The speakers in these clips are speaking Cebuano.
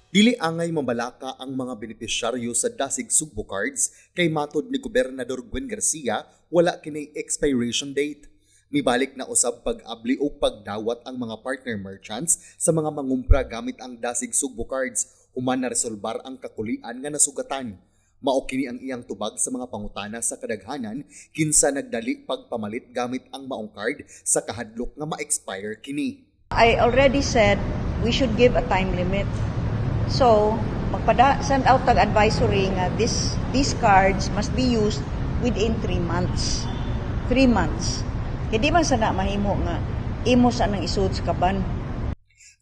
Dili angay mabalaka ang mga benepisyaryo sa Dasig Sugbo Cards kay matod ni Gobernador Gwen Garcia, wala kini expiration date. Mibalik na usab pag-abli o pagdawat ang mga partner merchants sa mga mangumpra gamit ang Dasig Sugbo Cards human na resolbar ang kakulian nga nasugatan. Mao kini ang iyang tubag sa mga pangutana sa kadaghanan kinsa nagdali pagpamalit gamit ang maong card sa kahadlok nga ma-expire kini. I already said we should give a time limit. So, magpada send out tag advisory nga these cards must be used within 3 months. 3 months. Kay di man sana mahimo nga imo sa nang isud sa kaban.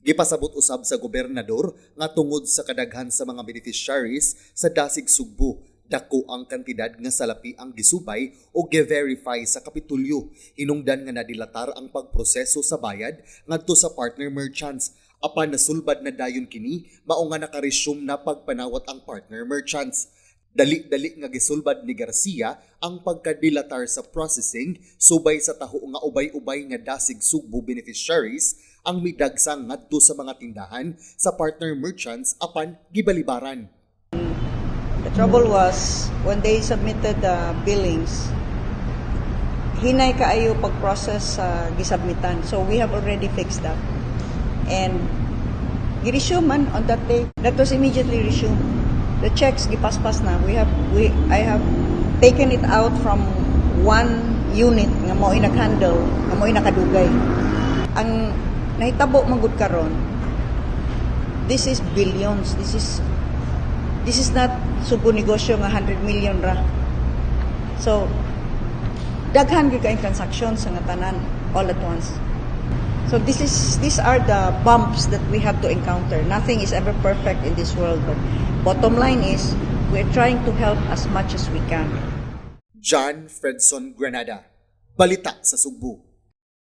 Gipasabot usab sa gobernador nga tungod sa kadaghan sa mga beneficiaries sa Dasig Sugbo, dako ang kantidad nga salapi ang gisubay o ge-verify sa Kapitolyo. Hinungdan nga nadilatar ang pagproseso sa bayad ngadto sa partner merchants. Apan nasulbad na dayon kini, mao nga nakaresume na pagpanawat ang partner merchants. Dali-dali nga gisulbad ni Garcia ang pagkadilatar sa processing subay sa taho nga ubay-ubay nga Dasig Sugbo beneficiaries ang midagsang ngadto sa mga tindahan sa partner merchants apan gibalibaran. The trouble was when they submitted the billings, hinay kaayo pag-process sa gisubmitan. So we have already fixed that. And gi-resume man on that day. That was immediately resumed. The checks gipaspas na. We have we I have taken it out from one unit nga mao nag-handle, nga mao nakadugay. Ang nahitabo man gud karon, this is billions. This is not Sugbo Negosyo nga 100 million ra. So, daghan gyud kaayong transactions sa nga tanan all at once. So these are the bumps that we have to encounter. Nothing is ever perfect in this world, but bottom line is we're trying to help as much as we can. John Fredson Granada, Balita sa Sugbo.